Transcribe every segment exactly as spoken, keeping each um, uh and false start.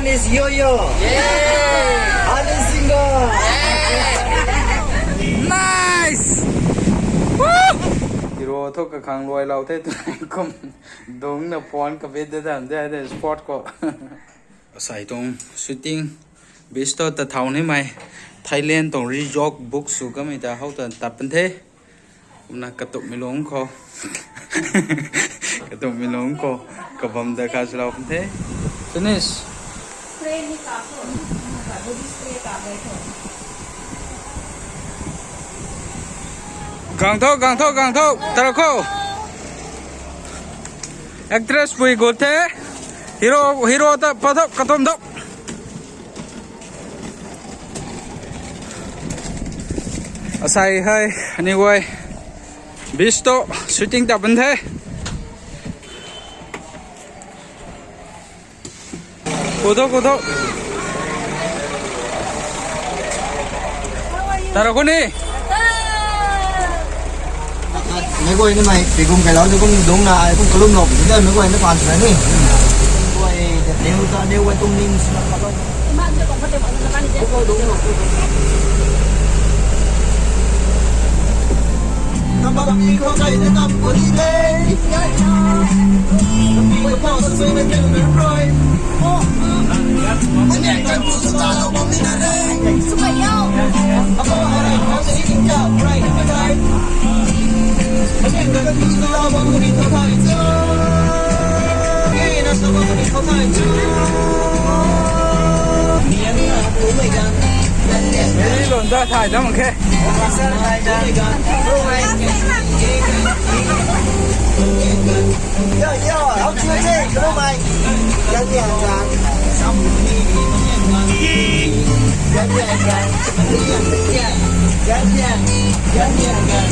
Is Yo-Yo. Yay! Honey Singer. Nice! Woo! Hero thu kakhang luailou the tu kum dungcna phone kabit de dan de de spot khou. Asai tuang shooting beach tu ta thau nimei Thailand tuang resort book sw kamei ta how ta tap pan the. Kumna katumhmei lungc khou. Katumhmei lungc khou. Kabam da kha swlou pan the. Finish. Gang tho, gang tho, gang tho. Tara khou. Actress pui gut the. Hero, hero ta pathok katum thok. Asai hei, anyway, beach tu shooting ta pan the. Kudo, kudo. Tara kuni. Meic guay nimei, pi kum kailou ni kum dungcna, ai kum kalumlou pi de, meic guay na paan swna ni. Guay, ta neu ta neu guay tum ning swna ka. Mei lun ta thay dam khe. Yo, yo, how do you say? Hello, mate. Yan yan gan. Yan yan gan. Yan yan. Yan yan gan.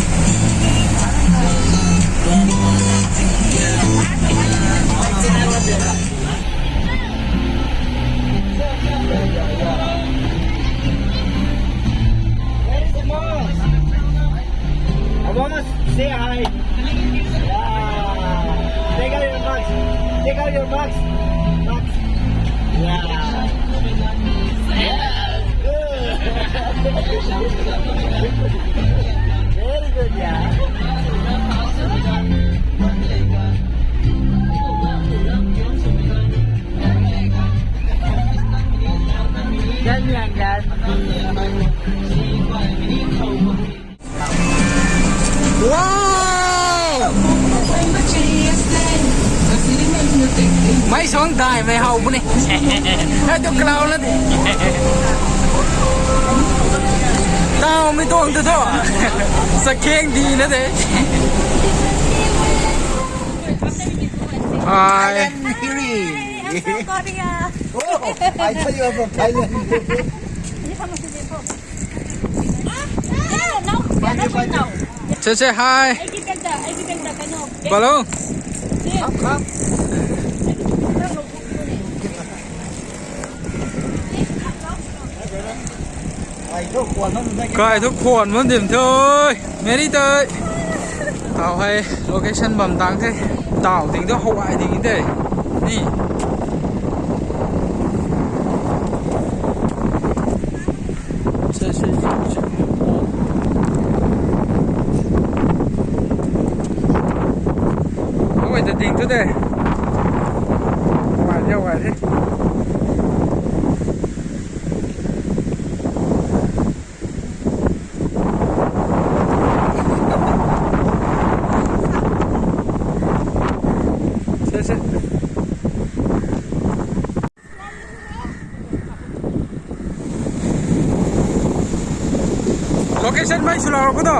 Where is the boss? Boss, say hi. Yeah. Take out your mask. Take out your mask. Mask. Yeah. Yeah. Good. Very good, yeah. Gan yan gan. Wow! Mei suang daihmei how puni. Hei tu cloud na de. Tawmei tuang tu thu. Chakheng di na de. Hi. Hi, I'm from Korea. Oh, I thought you were from Thailand. Say, say hi. Balloon. Kai thu khwan bam dim the. Mary tei. Tau hei location bam tang the. Tau ding thu how ai ding the. Ni. How ai ta ding thu de. How ai the, how ai the. Location mei swlou ko to.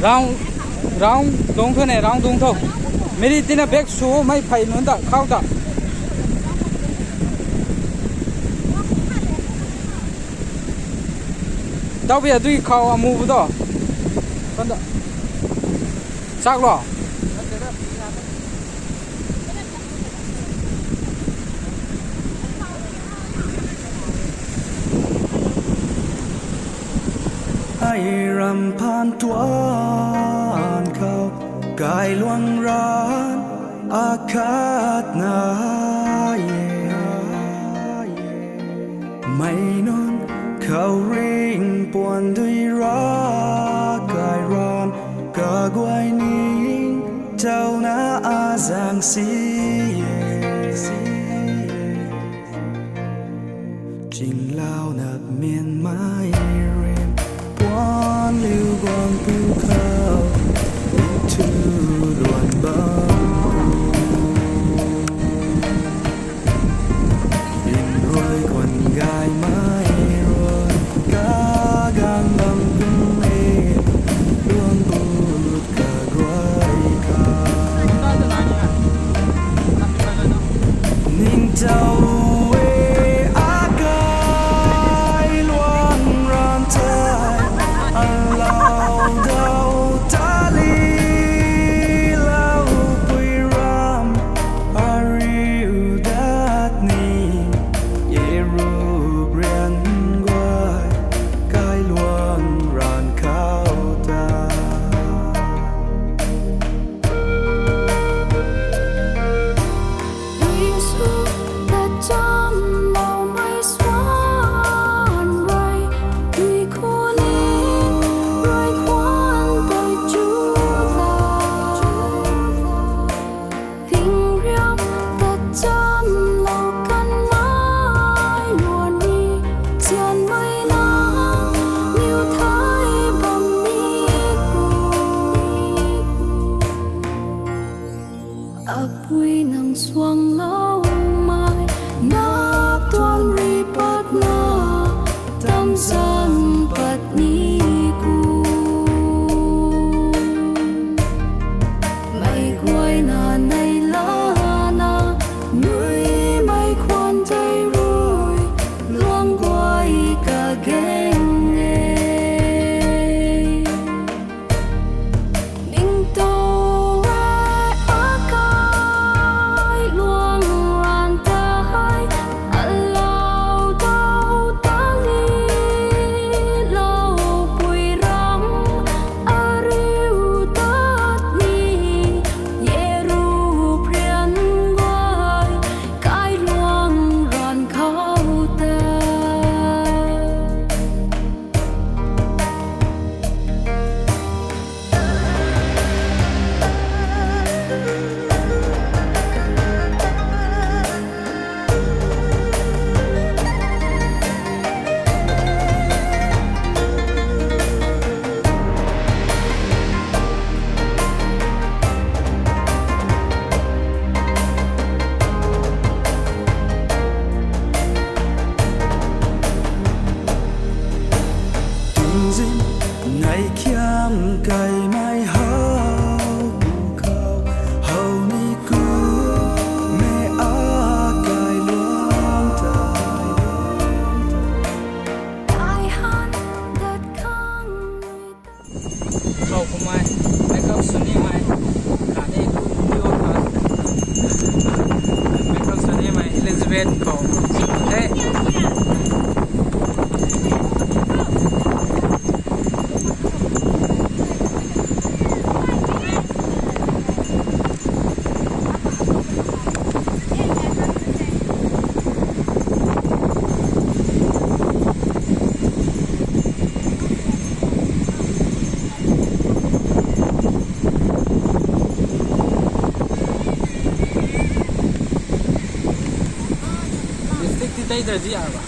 Round, round dung tho ne, round dung tho. Meri tina bag sw mei phey nunc ta khou ta. Tau bia dui khou amu bu do. Kan da. Chak lo. Ai ram phaan tuan khou, kailuang ran akhat na e. Mei nunc khou ring puan dui ra, kailuang kaguay ning tauna azang si e. Chinglau nak mianmei rim, puan liu guang pu khou, thu luan bam pu. Nruai khwan gaymei rui, kagang bam pu e, luang but kaguay kha. Ningtow e akai luang ran tei, alau dau tali laupui ram, ariu dat ni, e rup rian guay, kailuang ran khou ta. Ringsu ta chamloumei swan rui, dui khou ni rui khwan tei chu ta. Tingriam ta chamlou kanmei luan ni, chianmei na niw thai bam ni ku. Apui nang suangloumei, nap tuang ri patna, tamzan pat ni ku. Mei guayna nei lana, nuimei khwan tei rui, luang guay kageng e. Ningtow e akai luang ran tei, alau dau tali laupui ram, ariu dat ni, e rup rian guay, kailuang ran khou ta. Tingzin nei khiam kaimei how pu khou, how ni ku, mei akai luang tei. Tei han dat khang nui ta. Khou kumei, makeup swnimei, khatni makeup swnimei Elizabeth khou the. Lipstick ti tei da di a ba.